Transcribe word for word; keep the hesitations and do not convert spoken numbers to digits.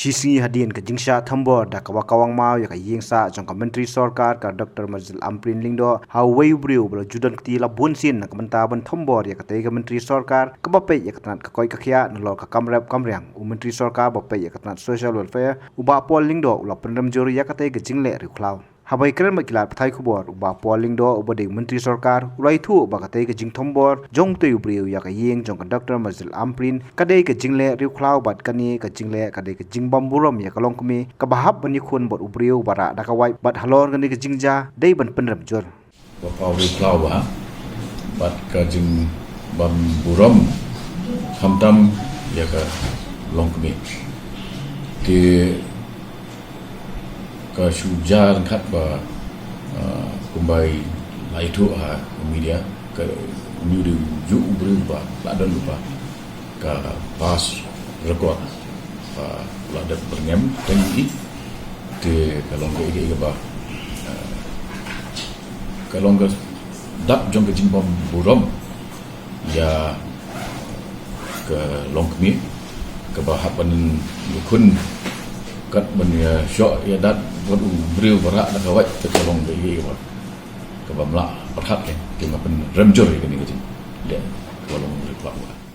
Shi sngi hadien ka jingshah thombor da kaba kawang maw ïa ka ïing sah jong ka Myntri Sorkar ka Doctor Marzil Ampareen Lyngdoh ha uwei u briew ba la ju don kti la bun sien na ka bynta ban thombor ïa katei ka Myntri Sorkar kaba peit ïa ka tnat ka koit ka khiah nalor ka kam rep kam riang, u Myntri Sorkar ba peit ïa ka tnat Social Welfare, u Bah Paul Lyngdoh, u la pynrem jur ïa katei ka jingleh riewkhlaw. Haba ïakren bad ki lad pathai khubor, u Bah Paul Lyngdoh uba dei u Myntri Sorkar u la ïathuh ba katei ka jingthombor jong utei u briew ïa ka ïing jong ka Doctor Marzil Ampareen ka dei ka jingleh riewkhlaw bad kane ka jingleh ka dei ka jingbym burom ïa ka longkmie kaba hap ban ïakhun bad u briew ba rah da ka wait bad halor kane ka jingjia dei ban pynrem jur. Ba paw riewkhlaw ba bad ka jingbym burom khamtam ïa ka longkmie. Te ka shu jia ryngkat ba, ah, kumba i la ïathuh ha media, ka, une u dei u juh u briew ba la don lypa ka past record ba la dep byrngem tang i. Te ka long kaei kaei kaba, ah, ka long ka dak jong ka jingbym burom ïa ka longkmie kaba hap ban ïakhun kat ban ïashoh ïadat bad u briew ba rah da ka wait. Te ka long kaei kaei kaba, kaba ym lah pyrkhat kein. Te nga pynrem jur ïa kane ka jingleh kaba long riewkhlaw.